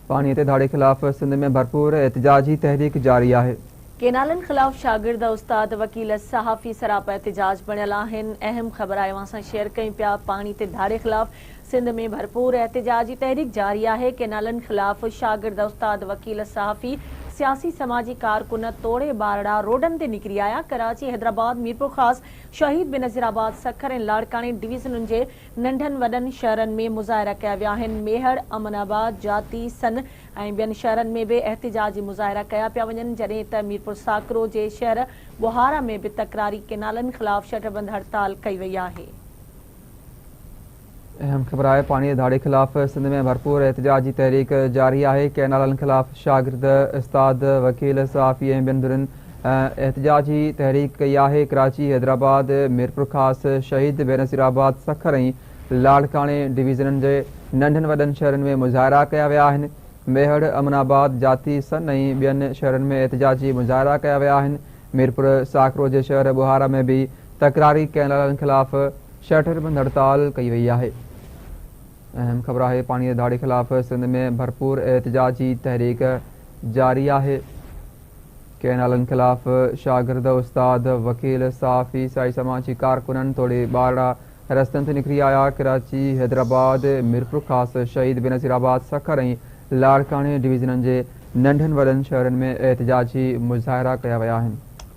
پاڻي تي ڌاڙي خلاف سنڌ ۾ ڀرپور احتجاجي تحريڪ جاري آهي. ڪينالن خلاف شاگرد، استاد، وڪيل، صحافي سراپا احتجاج بڻيل آهن. اهم خبر آهي اوهان سان شيئر ڪيون پيا پاڻي تي ڌاڙي خلاف سنڌ ۾ ڀرپور احتجاجي تحريڪ جاري آهي. ڪينالن خلاف شاگرد، استاد، وڪيل، صحافي، سياسي سماجي ڪارڪن توڙي ٻارڙا روڊن تي نڪري آيا. ڪراچي، حيدرآباد، ميرپورخاص، شهيد بينظيرآباد، سکر ۽ لاڙڪاڻي ڊويزنن جي ننڍن وڏن شهرن ۾ مظاهرا ڪيا ويا آهن، ميهڙ، امن آباد، جاتي، سن ۽ ٻين شهرن ۾ به احتجاجي مظاهرا ڪيا پيا وڃن، جڏهن ته ميرپورساڪرو جي شهر ٻوهارا ۾ به تڪراري ڪينالن خلاف شٽربند هڙتال ڪئي وئي آهي. اهم خبر آهي پاڻي جي ڌاڙي خلاف سنڌ ۾ ڀرپور احتجاجي تحريڪ جاري آهي، ڪئنالن خلاف شاگرد، استاد، وڪيل، صحافي ۽ ٻين ڌرين احتجاجي تحريڪ ڪئي آهي، ڪراچي، حيدرآباد، ميرپورخاص، شهيد بينظيرآباد، سکر ۽ لاڙڪاڻي ڊويزنن جي ننڍن وڏن شهرن ۾ مظاهرا ڪيا ويا آهن، ميهڙ، امن آباد، جاتي، سن ۽ ٻين شهرن ۾ احتجاجي مظاهرا ڪيا ويا آهن، ميرپور ساڪرو جي شهر ٻوهارا ۾ به تڪراري ڪئنالن خلاف شٽر بند هڙتال ڪئي وئي آهي. اهم خبر آهي پاڻي جي ڌاڙي خلاف سنڌ ۾ ڀرپور احتجاجي تحريڪ جاري آهي. ڪئنالن خلاف شاگرد، استاد، وڪيل، صحافي، سياسي سماجي ڪارڪنن توڙي ٻارڙا رستن تي نڪري آيا، ڪراچي، حيدرآباد، ميرپورخاص، شهيد بينظيرآباد، سکر ۽ لاڙڪاڻي ڊويزنن جي ننڍن وڏن شهرن ۾ احتجاجي مظاهرا ڪيا ويا آهن.